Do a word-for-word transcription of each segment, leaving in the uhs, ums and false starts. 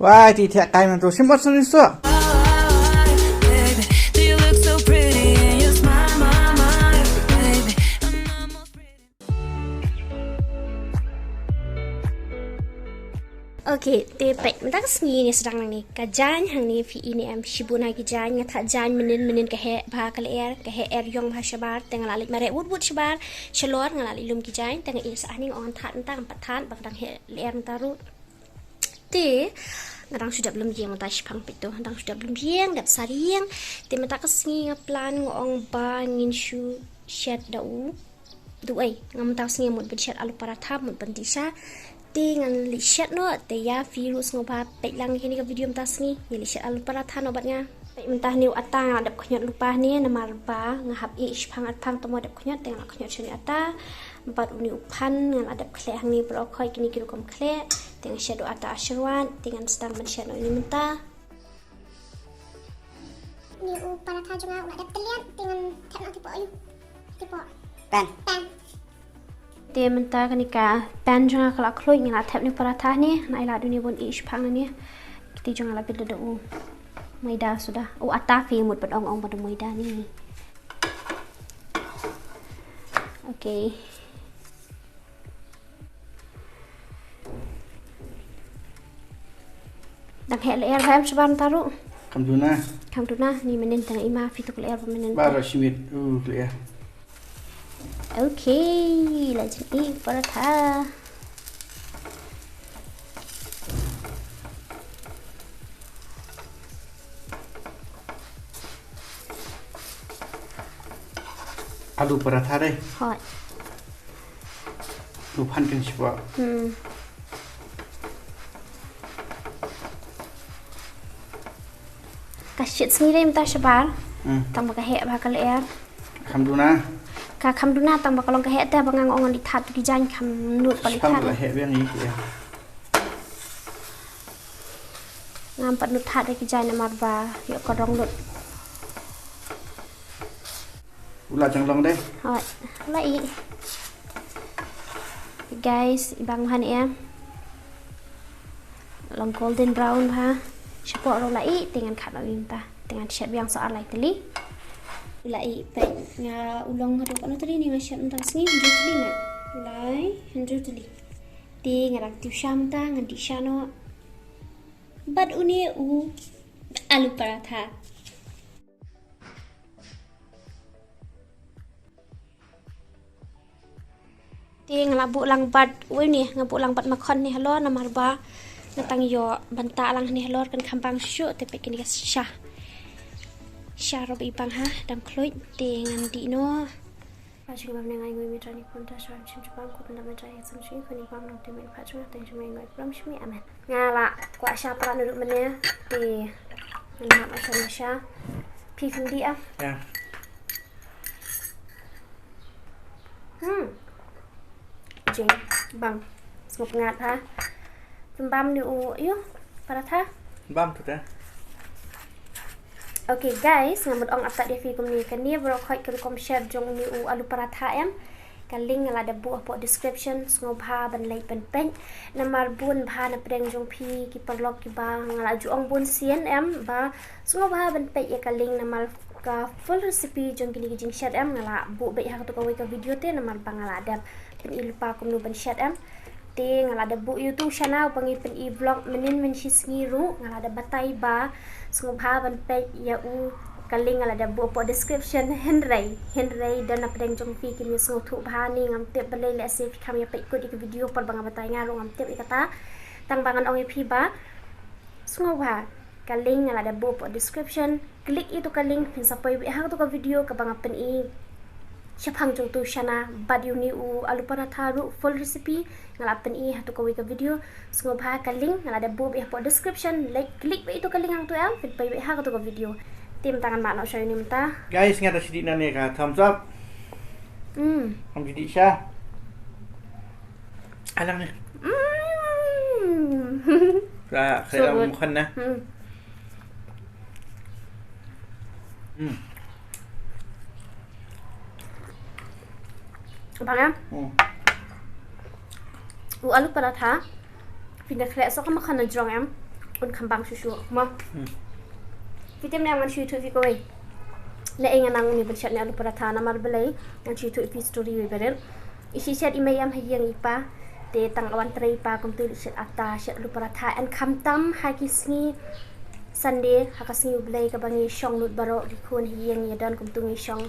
Wai, ti theh kai man tu, sim ot sani so. Okay, te peit mynta ka sngi ne sdang nangne ka jaiñ hangne phi i ne em shibun ha ki jaiñ, nga thad jaiñ mynnin mynnin ka heh bha ka lyer, ka heh er ïong bha shabar, te nga la leit mareh wut wut shabar shalor, nga la leit lum ki jaiñ, te nga i sa ani nga ong thad mynta ngam pat thad ba ka dang heh lyer mynta ruh. Te nga dang shu dep lum ïing mynta shipang peit to, dang shu dep lum ïing, dep sar ïing. Te mynta ka sngi nga plan nga ong ba ngin shu shet da u. Duh ei, nga mynta sngi mut ban shet alu paratha, mut ban dih sha. Te ngan leit shet noh, te ïa phi ruh sngewbha peit lang kine ka video mynta sngi. Ngi leit shet alu paratha noh bad nga. Peit mynta hangne u atta nga la dep khñiot lypa hangne namar ba nga hap ïeh shipang arphang tang ba dep khñiot, te nga la khñiot shane u atta. Bad une u phan nga la dep khleh hangne baroh khoit, kine ki rukom khleh. Te nga shet u atta Ashirwad, te ngan sdang ban shet noh une mynta. Une u paratha jong nga u la dep tylliat, te ngan thep noh tipo, ayu. Tipo. Pan. Pan. Te mynta kane ka pan jong nga ka la khluit, nga la thep une u paratha ne, nga ai lad une bun ïeh shipang ne. Kiti jong nga la bit da u maida suda. U atta phi mut ban ong ong ba da maida ne. Okay. Dang heh lyer bha em shabar mynta ruh. Kham duna. Kham duna, ni mynnin tang i ma phi to ka lyer ba mynnin. Baroh shimit, uh, ka lyer. Okay, la jin i paratha. Alu paratha dei. Hoi. Lu phan kan sipa. Hmm. Ka shit sngi dei mynta shabar. Hmm. Tang ba ka heh bha ka lyer. Kham duna. Ka kham duna tang ba ka long ka heh te ba nga ong ngan leit thad ki jaiñ kham nud ba leit thad. Ka heh biang i ki. Ngam pat nud thad da ki jaiñ namar ba ïoh ka rong lut. U la jong long dei. Hoi, u la i. Guys, i bang bha ne em. Long golden brown bha. Shapoh ruh u la i, te ngan khad noh mynta. Te ngan shet biang sa ar lai tylli. U la i peit nga u long haduh katno tylli ne nga shet mynta ka sngi, hynriew tylli ma. Lai, hynriew tylli. Te nga dang tip sha mynta, ngan dih sha noh. Bad une u alu paratha. Te nga la buh lang bad, wei ne, nga buh lang bad makhon ne halor namar ba nga tang ïoh bynta lang ne halor kan kham bang shuh, te peit kine ka sha. Sha ruh ba i bang ha, dang khluit, te ngan dih noh. Ba jong bam ne ngai ngui mi trani pun ta shwan shim chupang kut na ma trani sam shim khuni bam nong te mi pha chung te jong ngai ngui pram shim. Amen. Nga la kwah sha palat na ruh mynne. Te ngan map sha sha. Phi phin dih ah. Ya. Hmm. Jing bang. Sngewpyngngad ha. Pynbam ni u, ïoh, paratha. Bam tu te. Okay guys, nga mut ong ap tad ïa phi kumne, kane baroh khoit ka rukom shet jong une u alu paratha em. Ka link nga la dep buh hapoh description, sngewbha ban leit ban peit. Namar bun bha na pdeng jong phi ki paralok kiba nga la ju ong bun sien em ba sngewbha ban peit ïa ka link namar ka full recipe jong kine ki jingshet em nga la buh beit ha kato kawei ka video te namar ba nga la dep pyni lypa kumno ban shet em. Te nga la dep buh ïa utu u shana uba ngi pyni vlog mynnin mynshisngi ruh, nga la dep batai ba sngewbha ban peit ïa u, ka link nga la dep buh hapoh description. Hynrei, hynrei don na pdeng jong phi kine sngewthuh bha ne ngam tip, balei lehse phi kham ïa peit kut ïa ka video por ba nga batai, nga ruh ngam tip ïa kata. Tang ba ngan ong ïa phi ba sngewbha, ka link nga la dep buh hapoh description. Click ïa uto ka link, phin sa poi beit ha kato ka video kaba nga pyni shaphang jong utu u shana bad ïa une u alu paratha ruh full recipe nga la pyni ha kato kawei ka video. Sngewbha, ka link nga la dep buh beit hapoh description. Leit click beit ïa uto ka link hangto em, phin poi beit ha kato ka video. Te mynta ngan mad noh sha ïa une mynta. Guys, nga da shu dih nangne ka thumbs up. Hmm. Ngam ju dih sha. Alang ne. Mm. Ka, ka, so good. Makan na. Mm. Mm. Bang em? Mm. U alu paratha. Phi da khleh sa ka makan na jrong em. Pun kham bang shuh shuh mo. Phi tip ne em ngan shu ïathuh ïa phi kawei. Na ei nga nang uni ban shet ne alu paratha namar balei ngan shu ïathuh ïa phi story wei ba rit. I shu shet i mei em ha ïing i pa. Te tang wan trei i pa kumtu i shet atta shet alu paratha, and khamtam ha ki sngi Sunday ha ka sngi U Blei kaba ngi shong lut baroh ki khun ha ïing ïa don kumtu ngi shong,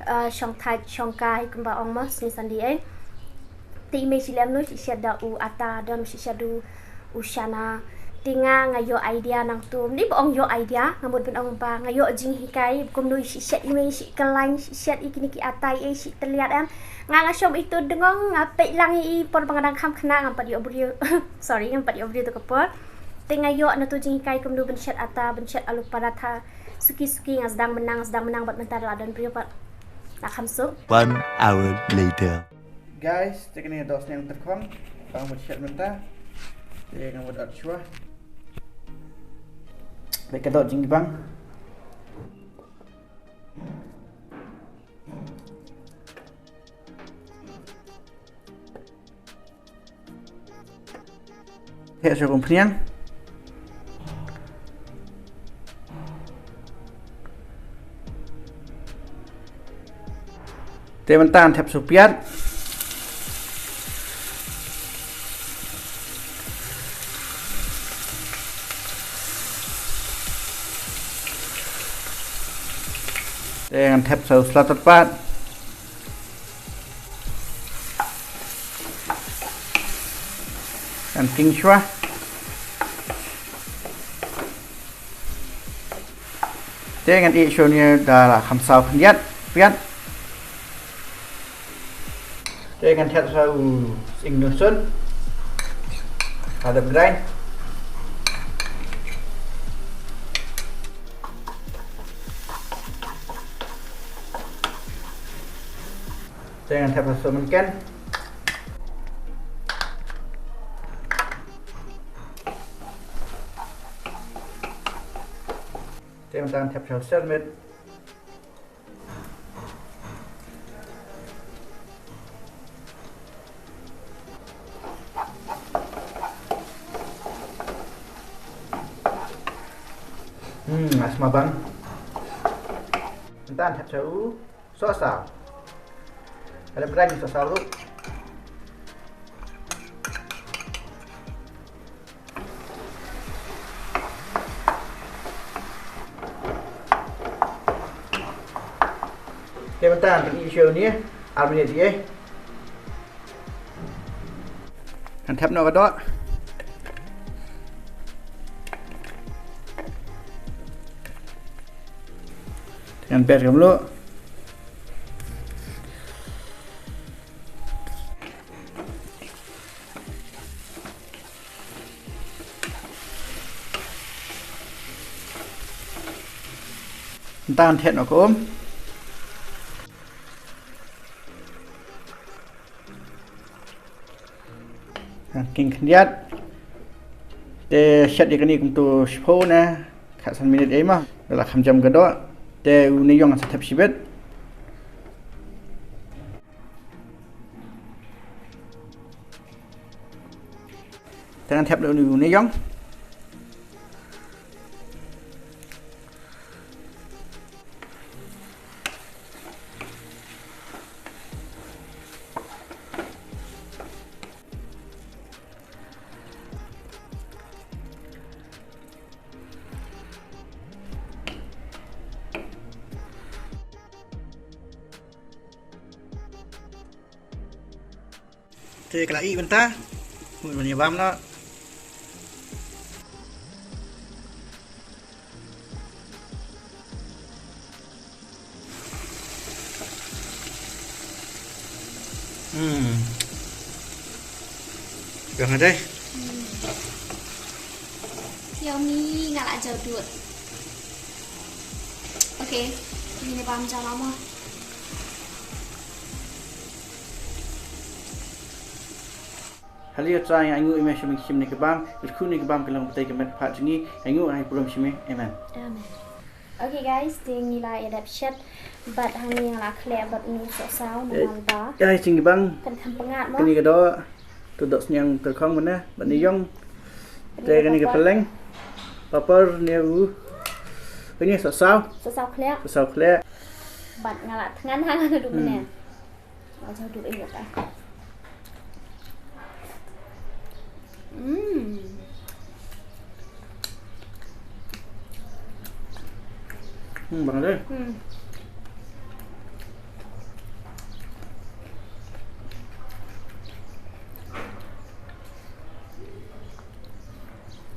ah, shong thait shong kai kumba ong mo sngi Sunday ei. Te i mei shi lem lut i shet da u atta, don shi shet u u shana. Te nga nga ïoh idea nangtu. Ni ba ong ïoh idea, nga mut ban ong ba nga ïoh jinghikai kumno i shet i mei shi kalain shi shet i kini ki atta i shi tliat em. Nga nga shong i tu dengong nga peit lang i por ba nga dang kham khynnah ngam pat ïoh briew. Sorry, ngam pat ïoh briew tu ka por. Te nga ïoh na tu jinghikai kumno ban shet atta, ban shet alu paratha. Suki suki nga sdang menang, sdang menang bad mynta la don briew pat. La kham suk. One hour later. Guys, te kane ka doh sniang tyrkhong. Bang mut shet mynta. Te nga mut ot shuwa. Te ka doh jingbang. Heh sha kum phniang. Te mynta ngan thep sha u piat. Te ngan thep sha u sla tyrpad. Ngan king shuwa. Te ngan ïeh shuwa ne da la kham saw khyndiat piat. Te ngan thep sha u sing nusun. Ka dep drai. Te ngan thep sha u mynken. Te ngan thep sha u selmit. Hmm, asma bang. Ngan thep sha u sohsaw. Ka dep drai sohsaw ruh. Te mynta ngan ïeh shuwa ne ar minit ïa. Ngan thep noh ka doh. Ngan bet ka mluh. Ngan thep noh ka um. Ngan king khyndiat. Te shet ïa kane kumto shiphew ne khatsan minit ei ma. Ka la kham jam ka doh. Te une ïong ngan sa thep shibit. Te ngan thep une ïong. Te ka la ih mynta. Mut ban ïa bam noh. Hmm. Ïong ade. Yummy, nga la jaw dud. Okay, ngin ïa bam jam mo. Haleluya, Trai, nga ainguh ïa me shim shim ne ka bam, ka khun ne ka bam ka long batai ka met phad jong ngi, nga ainguh nga ai burom shim me. Amen. Amen. Okay guys, te ngi la ïa dep shet bad hangne nga la khleh bad une u sohsaw namar ba. Guys, jingibang. Kan kham pyngngad mo. Kane ka doh, to doh sniang tyrkhong mynne, bad une ïong. Te kane ka pylleng. Papar ne u. Ini sasaw. Sasaw khlek. Sasaw khlek. Bad nga la thngan hang na du mene. Nga jaw du ing ka. Hmm. Hmm, bang deh. Hmm.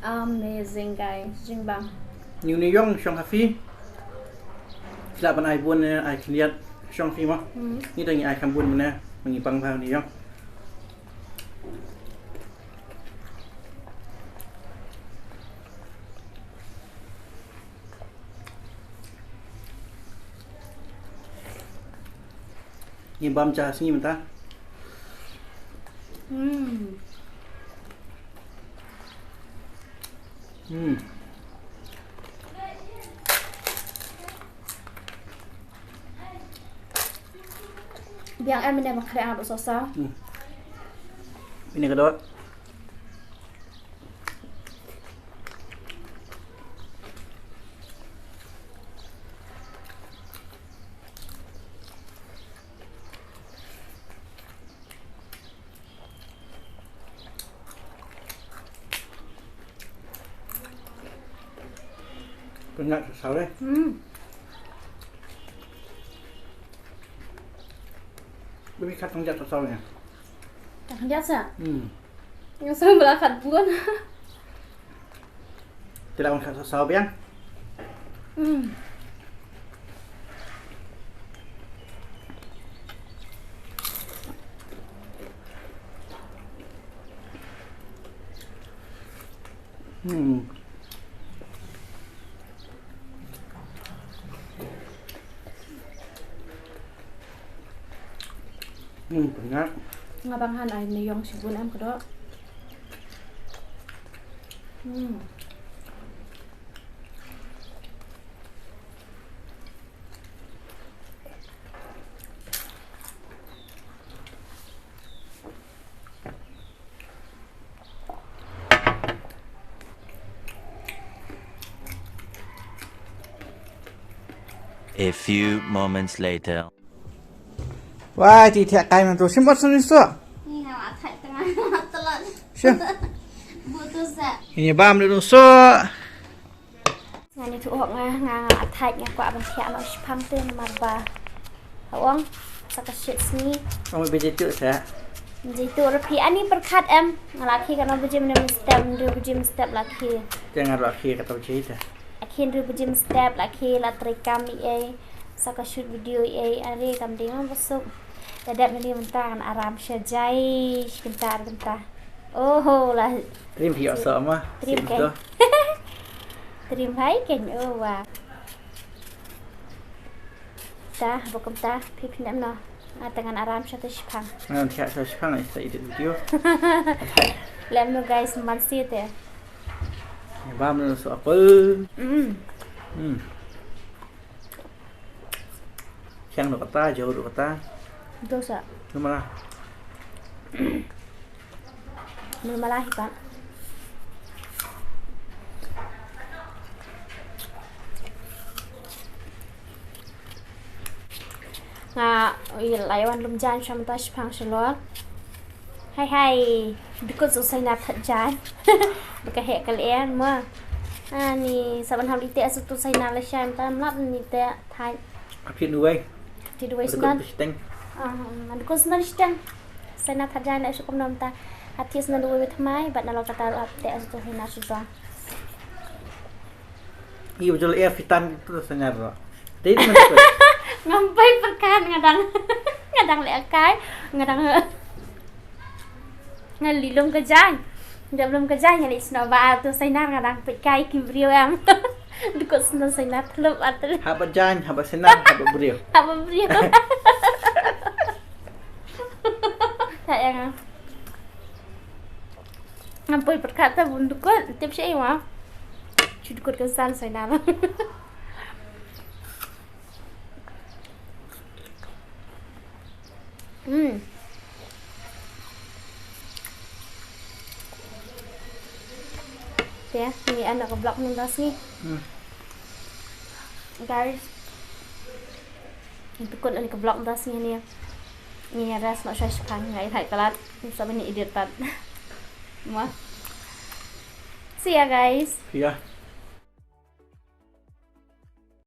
Amazing, guys. Jingbang. Ni u Niong shong ha phi. Sla ban ai bun ne, ai khyndiat shong phi mo. Hmm. Ni dang ai kham bun ne, mangi bang bha u Niong. Ngi bam cha sngi mynta. Hmm. Hmm. Biang em ne ma khreh nga ba sosa. Hmm. Ini kedua. Pynjah sasaw deh. Hmm. Baby kat pynjah sasaw ne. Kat pynjah sa? Hmm. Nga sa bala kat bun. Te la wan kat sasaw biang. Hmm. Hmm. Hmm, pynjah. Nga bang han ai Niong shibun em kdo. Hmm. A few moments later. Wah, ti theh kai man tu. Sim ot suni so. Ni nga la thait tengah telat. Sure. Butuh sa. Ini bam dulu so. Nga ni tu nga nga nga thait nga kwah ban thiah noh shipang te namar ba. Hawang sa ka shit sngi. Ong biji tu sa. Biji tu rapi ani perkat em. Nga la khi ka no biji mene mestep, dua biji mestep la khi. Jangan la khi kata biji tu. Akhin ru bujim step la khi la trei kam i ei. Sa ka shoot video i ei. Are kam ding ba suk. Da dep ni mynta ngan aram sha jai. Shi kynta ar kynta. Oho la. Trim hi oso ma. Trim sim kai. To. Trim hai ken o wa. Ta, ba kumta, phi phi nem no. Nga tang ngan aram sha ta shipang. Ngan thiah sha shipang, ai sa edit video. Lem no guys, man si te. Bam no so apple. Mm. Hmm. Khiang no kata, jauh no kata. Dosa. Lumala. Mul malahi pat. Nga ui lai wan lum jan sham ta shipang shalor. Hai hai. Dukut su sai na that jan. Baka hek kal er ma. Ani saban hal ite asu tu sai na la sham ta mlap ni te thai. Aphi nuwai. Ti duwai snan. Dukut snan. Ah, dukut snan snan. Snan thajai na shukum nom ta. Hati snan duwai thamai, bat na lo kata lo apte asu tu hina shuwa. Iu jol air fitan tu snan ro. Dei di mana tu? Ngampai perkan ngadang. Ngadang le akai. Ngadang. Nga lilum ka jaiñ. Nga lilum ka jaiñ nga leh snoh ba tu sainar nga dang peit kai ki briew em. Dukut snoh sainar tlup ar tlup. Haba jaiñ, haba sainar, haba briew. Haba briew. Ta ïa nga. Ngam poi pyrkhat ta bun dukut, tip sha i wa. Chu dukut ka san sainar. Hmm. Te ngin ïa end ka vlog mynta sngi. Hmm. Guys, ngin pynkut ïa ka vlog mynta sngi ne. Ngin ïa rest noh shwa shipang, nga ïa thait palat. Ngin sa ban ïa edit pat. Mo. See ya, guys. Yeah.